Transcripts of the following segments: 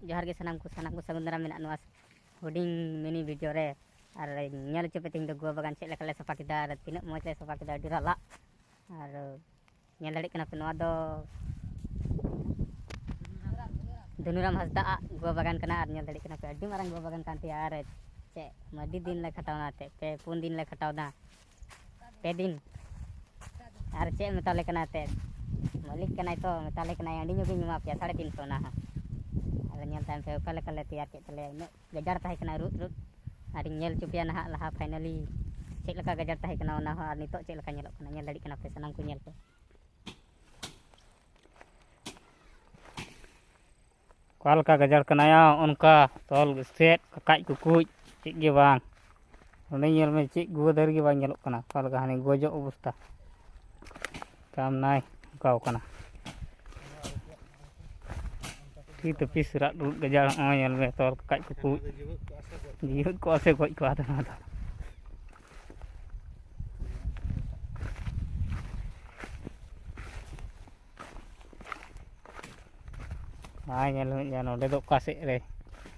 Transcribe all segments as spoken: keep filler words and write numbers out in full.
ᱡᱚᱦᱟᱨ ᱜᱮ ᱥᱟᱱᱟᱢ ᱠᱚ, ᱥᱟᱱᱟᱢ ᱠᱚ ᱥᱟᱹᱜᱩᱱ ᱫᱟᱨᱟᱢ ᱢᱮᱱᱟᱜᱼᱟ ᱱᱚᱣᱟ ᱦᱩᱰᱤᱧ ᱢᱤᱱᱤ ᱵᱷᱤᱰᱤᱭᱳ ᱨᱮ᱾ ᱟᱨ ᱧᱮᱞ ᱦᱚᱪᱚ ᱯᱮ ᱛᱮᱦᱮᱧ ᱫᱚ ᱜᱩᱣᱟᱹ ᱵᱟᱜᱟᱱ ᱪᱮᱫ ᱞᱮᱠᱟ ᱞᱮ ᱥᱟᱯᱷᱟ ᱠᱮᱫᱟ ᱟᱨ ᱛᱤᱱᱟᱹᱜ ᱢᱚᱡᱽ ᱞᱮ ᱥᱟᱯᱷᱟ ᱠᱮᱫᱟ, ᱟᱹᱰᱤ ᱨᱟᱞᱟᱜ᱾ ᱟᱨ ᱧᱮᱞ ᱫᱟᱲᱮᱭᱟᱜ ᱠᱟᱱᱟ ᱯᱮ, ᱱᱚᱣᱟ ᱫᱚ ᱫᱷᱚᱱᱩᱨᱟᱢ ᱦᱟᱸᱥᱫᱟ ᱟᱜ ᱜᱩᱣᱟᱹ ᱵᱟᱜᱟᱱ ᱠᱟᱱᱟ᱾ ᱟᱨ ᱧᱮᱞ ᱫᱟᱲᱮᱭᱟᱜ ᱠᱟᱱᱟ ᱯᱮ, ᱟᱹᱰᱤ ᱢᱟᱨᱟᱝ ᱜᱩᱣᱟᱹ ᱵᱟᱜᱟᱱ ᱠᱟᱱ ᱛᱟᱭᱟ᱾ ᱟᱨ ᱪᱮᱫ, ᱟᱹᱰᱤ ᱫᱤᱱ ᱞᱮ ᱠᱷᱟᱴᱟᱣᱱᱟ ᱮᱱᱛᱮᱫ, ᱯᱮ ᱯᱩᱱ ᱫᱤᱱ ᱞᱮ ᱠᱷᱟᱴᱟᱣᱱᱟ, ᱯᱮ ᱫᱤᱱ᱾ ᱟᱨ ᱪᱮᱫ ᱮ ᱢᱮᱛᱟᱞᱮ ᱠᱟᱱᱟ ᱮᱱᱛᱮᱫ, ᱢᱟᱹᱞᱤᱠ ᱠᱟᱱᱟᱭ ᱛᱚ, ᱢᱮᱛᱟᱞᱮ ᱠᱟᱱᱟᱭ ᱟᱹᱰᱤ ᱧᱚᱜ ᱜᱤᱧ ᱮᱢᱟ ᱯᱮᱭᱟ, ᱥᱟᱲᱮ ᱛᱤᱱ ᱥᱚ ᱚᱱᱟ ᱦᱚᱸ᱾ ᱟᱫᱚ ᱧᱮᱞ ᱛᱟᱭᱚᱢ ᱯᱮ ᱚᱠᱟ ᱞᱮᱠᱟ ᱞᱮ ᱛᱮᱭᱟᱨ ᱠᱮᱫ ᱛᱟᱞᱮᱭᱟ, ᱩᱱᱟᱹᱜ ᱜᱟᱡᱟᱲ ᱛᱟᱦᱮᱸ ᱠᱟᱱᱟ ᱨᱩᱫ ᱨᱩᱫ᱾ ᱟᱨᱤᱧ ᱧᱮᱞ ᱦᱚᱪᱚ ᱯᱮᱭᱟ ᱱᱟᱦᱟᱜ ᱞᱟᱦᱟ ᱯᱷᱟᱭᱱᱟᱞᱤ ᱪᱮᱫ ᱞᱮᱠᱟ ᱜᱟᱡᱟᱲ ᱛᱟᱦᱮᱸ ᱠᱟᱱᱟ ᱚᱱᱟ ᱦᱚᱸ, ᱟᱨ ᱱᱤᱛᱚᱜ ᱪᱮᱫ ᱞᱮᱠᱟ ᱧᱮᱞᱚᱜ ᱠᱟᱱᱟ, ᱧᱮᱞ ᱫᱟᱲᱮᱭᱟᱜ ᱠᱟᱱᱟ ᱯᱮ ᱥᱟᱱᱟᱢ ᱠᱚ ᱧᱮᱞ ᱯᱮ᱾ ᱚᱠᱟ ᱞᱮᱠᱟ ᱜᱟᱡᱟᱲ ᱠᱟᱱᱟᱭᱟ, ᱚᱱᱠᱟ ᱛᱚᱞ ᱥᱮᱫ ᱠᱟᱠᱟᱡ ᱠᱩᱠᱩᱡ ᱪᱮᱫ ᱜᱮ ᱵᱟᱝ᱾ ᱚᱸᱰᱮ ᱧᱮᱞ ᱢᱮ, ᱪᱮᱫ ᱜᱩᱣᱟᱹ ᱫᱟᱨᱮ ᱜᱮ ᱵᱟᱝ ᱧᱮᱞᱚᱜ ᱠᱟᱱᱟ, ᱚᱠᱟ ᱞᱮᱠᱟ ᱦᱟᱱᱮ ᱜᱚᱡᱚᱜ ᱚᱵᱚᱥᱛᱟ᱾ ᱠᱟᱢ ᱱᱟᱭ ᱚᱱᱠᱟᱣ ᱠᱟᱱᱟ᱾ ᱛᱤ ᱛᱟᱹᱯᱤᱥ ᱨᱟᱜ ᱨᱩᱫ ᱜᱟᱡᱟᱲ, ᱱᱚᱜᱼᱚᱭ ᱧᱮᱞ ᱢᱮ, ᱛᱚᱞ ᱠᱟᱠᱟᱡ ᱠᱩᱠᱩᱡ᱾ ᱡᱤᱣᱮᱫ ᱠᱚᱜᱼᱟ ᱥᱮ ᱜᱚᱡ ᱠᱚᱜᱼᱟ, ᱟᱫᱚ ᱱᱚᱣᱟ ᱫᱚ᱾ ᱦᱮᱸ, ᱧᱮᱞ ᱢᱮ, ᱱᱚᱰᱮ ᱫᱚ ᱚᱠᱟ ᱥᱮᱫ ᱨᱮ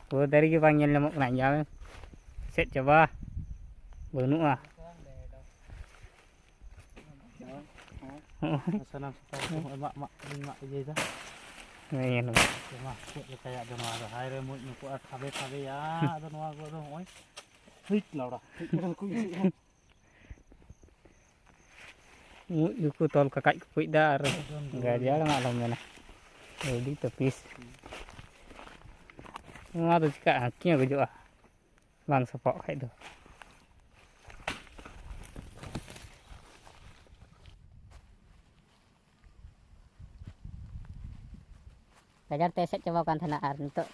ᱜᱩᱣᱟᱹ ᱫᱟᱨᱮ ᱜᱮ ᱵᱟᱝ ᱧᱮᱞ ᱧᱟᱢᱚᱜ ᱠᱟᱱᱟ᱾ ᱧᱟᱢ ᱥᱮᱫ ᱪᱟᱵᱟ, ᱵᱟᱹᱱᱩᱜᱼᱟ᱾ ᱥᱟᱱᱟᱢ ᱥᱟᱯᱷᱟ ᱠᱟᱛᱮ ᱱᱚᱜᱼᱚᱭ ᱢᱟᱜ, ᱢᱟᱜ, ᱢᱟᱜ ᱤᱭᱟᱹᱭᱮᱫᱟ᱾ ᱦᱮᱸ, ᱧᱮᱞ ᱢᱮ᱾ ᱢᱟ, ᱪᱮᱫ ᱞᱮᱠᱟᱭᱟ ᱟᱫᱚ ᱱᱚᱣᱟ ᱫᱚ? ᱦᱟᱭ ᱨᱮ, ᱢᱩᱡ ᱱᱩᱠᱩ ᱟᱨ ᱠᱷᱟᱵᱮ ᱠᱷᱟᱵᱮᱭᱟ᱾ ᱟᱫᱚ ᱱᱚᱣᱟ ᱠᱚᱫᱚ ᱱᱚᱜᱼᱚᱭ ᱦᱤᱡ ᱞᱟᱣᱲᱟ, ᱦᱤᱡ ᱞᱟᱣᱲᱟ ᱠᱚ ᱤᱥᱤᱜᱼᱟ᱾ ᱢᱩᱡ ᱜᱮᱠᱚ ᱛᱚᱞ ᱠᱟᱠᱟᱡ ᱠᱚ ᱠᱩᱡ ᱫᱟ ᱟᱨ ᱜᱟᱡᱟᱲ ᱢᱟ ᱟᱞᱚᱢ ᱢᱮᱱᱟ, ᱟᱹᱰᱤ ᱛᱟᱹᱯᱤᱥ᱾ ᱱᱚᱣᱟ ᱫᱚ ᱪᱤᱠᱟᱹᱜᱼᱟ, ᱦᱟᱹᱠᱤ ᱦᱚᱸ ᱜᱩᱡᱩᱜᱼᱟ ᱵᱟᱝ ᱥᱟᱯᱷᱟᱜ ᱠᱷᱟᱡ ᱫᱚ᱾ ᱜᱟᱡᱟᱲ ᱛᱮ ᱮᱥᱮᱫ ᱪᱟᱵᱟᱣ ᱠᱟᱱ ᱛᱟᱦᱮᱱᱟ, ᱟᱨ ᱱᱤᱛᱚᱜ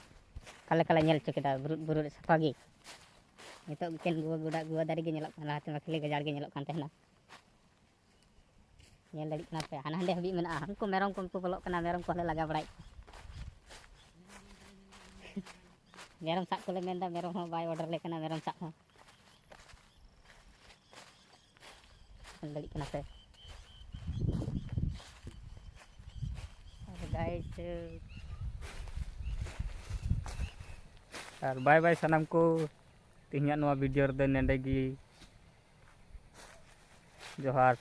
ᱚᱠᱟ ᱞᱮᱠᱟ ᱞᱮ ᱧᱮᱞ ᱦᱚᱪᱚ ᱠᱮᱫᱟ, ᱵᱩᱨᱩᱫ ᱵᱩᱨᱩᱫ ᱥᱟᱯᱷᱟ ᱜᱮ᱾ ᱱᱤᱛᱚᱜ ᱮᱠᱮᱱ ᱜᱩᱣᱟᱹ ᱜᱚᱰᱟ, ᱜᱩᱣᱟᱹ ᱫᱟᱨᱮ ᱜᱮ ᱧᱮᱞᱚᱜ ᱠᱟᱱᱟ, ᱞᱟᱦᱟ ᱛᱮᱢᱟ ᱠᱷᱟᱹᱞᱤ ᱜᱟᱡᱟᱲ ᱜᱮ ᱧᱮᱞᱚᱜ ᱠᱟᱱ ᱛᱟᱦᱮᱱᱟ᱾ ᱧᱮᱞ ᱫᱟᱲᱮᱭᱟᱜ ᱠᱟᱱᱟ ᱯᱮ, ᱦᱟᱱᱟ ᱦᱟᱸᱰᱮ ᱦᱟᱹᱵᱤᱡ ᱢᱮᱱᱟᱜᱼᱟ᱾ ᱩᱱᱠᱩ ᱢᱮᱨᱚᱢ ᱠᱚ, ᱩᱱᱠᱩ ᱵᱚᱞᱚᱜ ᱠᱟᱱᱟ, ᱢᱮᱨᱚᱢ ᱠᱚᱦᱚᱸ ᱞᱮ ᱞᱟᱜᱟ ᱵᱟᱲᱟᱭᱮᱫ ᱠᱚᱣᱟ᱾ ᱢᱮᱨᱚᱢ ᱥᱟᱵ ᱠᱚᱞᱮ ᱢᱮᱱᱫᱟ, ᱢᱮᱨᱚᱢ ᱦᱚᱸ ᱵᱟᱭ ᱚᱰᱟᱨ ᱞᱮ ᱠᱟᱱᱟ, ᱢᱮᱨᱚᱢ ᱥᱟᱵ ᱦᱚᱸ᱾ ᱧᱮᱞ ᱫᱟᱲᱮᱭᱟᱜ ᱠᱟᱱᱟ ᱯᱮ᱾ ᱟᱨ ᱜᱟᱭᱤᱥ, ᱟᱨ bye bye ᱥᱟᱱᱟᱢ ᱠᱚ, ᱛᱮᱦᱮᱧᱟᱜ ᱱᱚᱣᱟ video ᱨᱮᱫᱚ ᱱᱚᱰᱮ ᱜᱮ᱾ ᱡᱚᱦᱟᱨ᱾